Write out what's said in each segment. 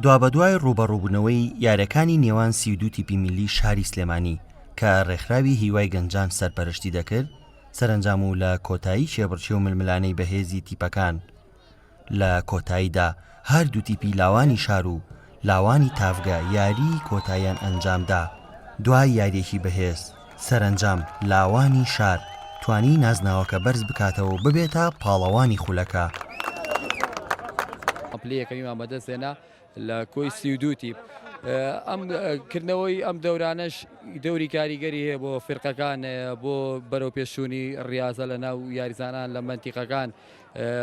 دوابەدوای ڕووبەڕووبوونەوەی یاریەکانی نێوان 32 تیپی میللی شاری سلێمانی کە ڕێکخراوی هیوای گەنجان سەرپەرشتی دەکرد، سەرەنجام و لە کۆتایی کێبڕکێ و ململانێی بەهێزی تیپەکان لە کۆتاییدا هەردوو تیپی لاوانی شار و لاوانی تاڤگە یاریی کۆتاییان ئەنجامدا، دوای یارییەکی بەهێز سەرەنجام لاوانی شار توانی نازناوەکە بەرز بکاتەوە و ببێتە پاڵەوانی خولەکە. پلەی یەکەمیمان بەدەستهێنا لە کۆی 32 تیپ. ئەم کردنەوەی ئەم دەورانەش دەوری کاریگەری هەیە بۆ فیرقەکان بۆ بەرەوپێشچوونی ڕیازە لە ناو یاریزانان لە مەنتیقەکان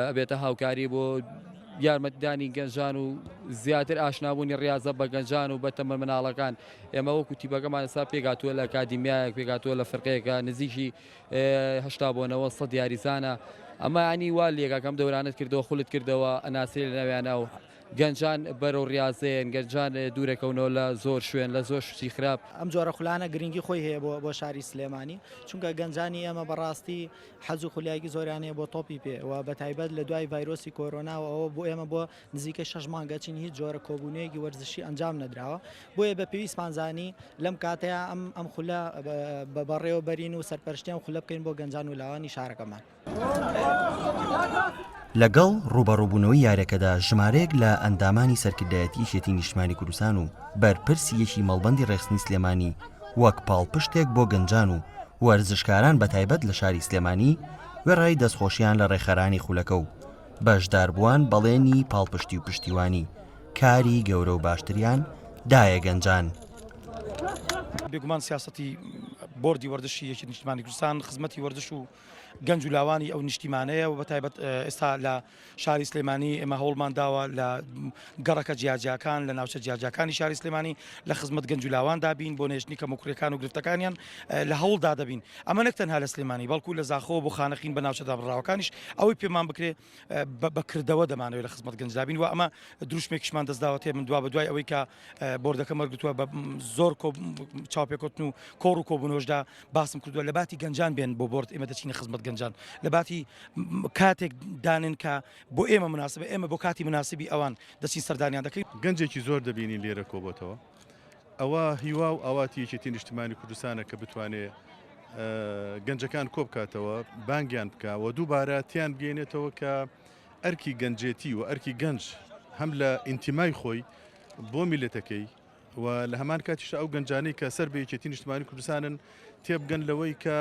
ئەبێتە هاوکاری بۆ یارمەتیدانی گەنجان و زیاتر ئاشنابوونی ڕاضە بە گەنجان و بە تەمە مناڵەکان ئێمە وەکو تیپەکەمان ئێستا پێکهاتووە لە ئەکادیمیایەک پێکهاتووە لە فرقەیەکە نزیکی هەشتا بۆ نەوە سەد یاریزانە ئەمە ینی وا لێگاکەم دەورانت کردەوە خولت کردەوە ئەناسرێ لە ناویانە و گەنجان بەرەو ڕاضەیەن گەنجان دوورەکەونەوە لە زۆر شوێن لە زۆر شتی خراپ. ئەم جۆرە خولانە گرنگی خۆی هەیە بۆ بۆ شاری سلێمانی چونکە گەنجانی ئێمە بەڕاستی حەز و خولیایەکی زۆریان هەیە بۆ تۆپی پێ و بە تایبەت لە دوای ڤایرۆسی کۆرۆناوە ئەوە بۆ ئێمە بۆ نزیکەی شەش مانگە چین هیچ جۆرە کۆبوونەیەکی وەرزشی ئەنجام نەدراوە بۆیە بە پێویستمان زانی لەم کاتەیە ئەم ئەم خولە بە بەڕێوە بەرین و سەرپەرشتی ئەم خولە بکەین بۆ گەنجان و لاوانی شارەکەمان. لەگەڵ ڕووبەڕووبوونەوەی یاریەکەدا ژمارەیەک لە ئەندامانی سەرکردایەتی یەکێتی نیشتمانی کوردستان و بەرپرسی یەکی مەڵبەندی ڕێکخستنی سلێمانی وەک پاڵپشتێک بۆ گەنجان و وەرزشکاران بەتایبەت لە شاری سلێمانی وێڕای دەستخۆشیان لە ڕێکخەرانی خولەکە و بەشداربووان بەڵێنی پاڵپشتی و پشتیوانی کاری گەورە و باشتریان دایە گەنجان. بێگومان سیاسەتی بۆردی وەرزشی یەکێتی نیشتمانی کوردستان خزمەتی وەرزش و گەنج و لاوانی ئەو نیشتیمانەیە و بەتایبەت ئێستا لە شاری سلێمانی ئێمە هەوڵمان داوە لە گەڕەکە جیاجیاکان لە ناوچە جیاجیاکانی شاری سلێمانی لە خزمەت گەنج و لاواندا بین بۆ نێشتنی کەموکوڕیەکان و گرفتەکانیان لە هەوڵدا دەبین ئەمە نەک تەنها لە سلێمانی بەڵکو لە زاخۆ بۆ خانەقین بە ناوچە دابڕاوەکانیش ئەوەی پێمان بکرێ بە کردەوە دەمانەوێت لە خزمەت گەنجدا بین و ئەمە دروشمێکیشمان دەستداوەتێ من دوا بە دوای ئەوەی کە بۆردەکەم وەرگتووە بە زۆر چاوپێکەوتن و کۆڕ و کۆبوونەوەشدا باسم کردووە لە باتی گەنجان بێن بۆ بۆرد ئێمە دەچینە خزمەت گەنجان لە باتی کاتێک دانێن کە بۆ ئێمە مناسبە ئێمە بۆ کاتی مناسبی ئەوان دەچین سەردانیان دەکەین. گەنجێکی زۆر دەبینین لێرە کۆبۆتەوە ئەوە هیوا و ئاواتی یەکێتی نیشتمانی کوردستانە کە بتوانێ گەنجەکان کۆبکاتەوە بانگیان بکە و دووبارە تیان بگەینێتەوە کە ئەرکی گەنجێتی و ئەرکی گەنج هەم لە ئینتیمای خۆی بۆ میلەتەکەی و لە هەمان کاتیشدا ئەو گەنجانەی کە سەر بە یەکێتی نیشتمانی کوردستانن تێبگەن لەوەی کە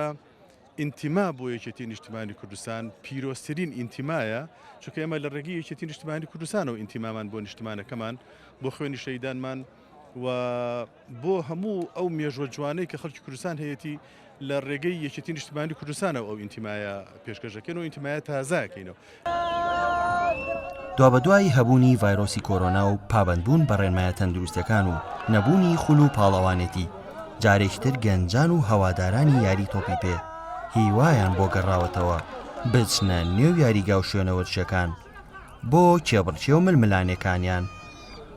ئینتیما بۆ یەکێتی نیشتمانی کوردستان پیرۆزترین ئینتیمایە چونکە ئێمە لە ڕێگەی یەکێتی نیشتمانی کوردستانەوە ئینتیمامان بۆ نیشتمانەکەمان بۆ خوێنی شەیدانمان و بۆ هەموو ئەو مێژوە جوانەی کە خەڵکی کوردستان هەیەی لە ڕێگەی یەکێتی نیشتمانی کوردستانەوە ئەو ئینتیمایە پێشکەش دەکەین و ئینتیمایە تازەکەینەوە. دوابەدوای هەبوونی ڤایرۆسی کۆرۆنا و پابەندبوون بە ڕێنمایە تەندروستیەکان و نەبوونی خول و پاڵەوانێتی، جارێکی تر گەنجان و هەوادارانی یاری تۆپی پێ هیوایان بۆ گەڕاوەتەوە بچنە نێو یاریگا و شوێنە وەرزشیەکان بۆ کێبڕکێ و ململانێکانیان.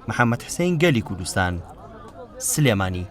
محەمەد حسین گەلی کوردستان، سلێمانی.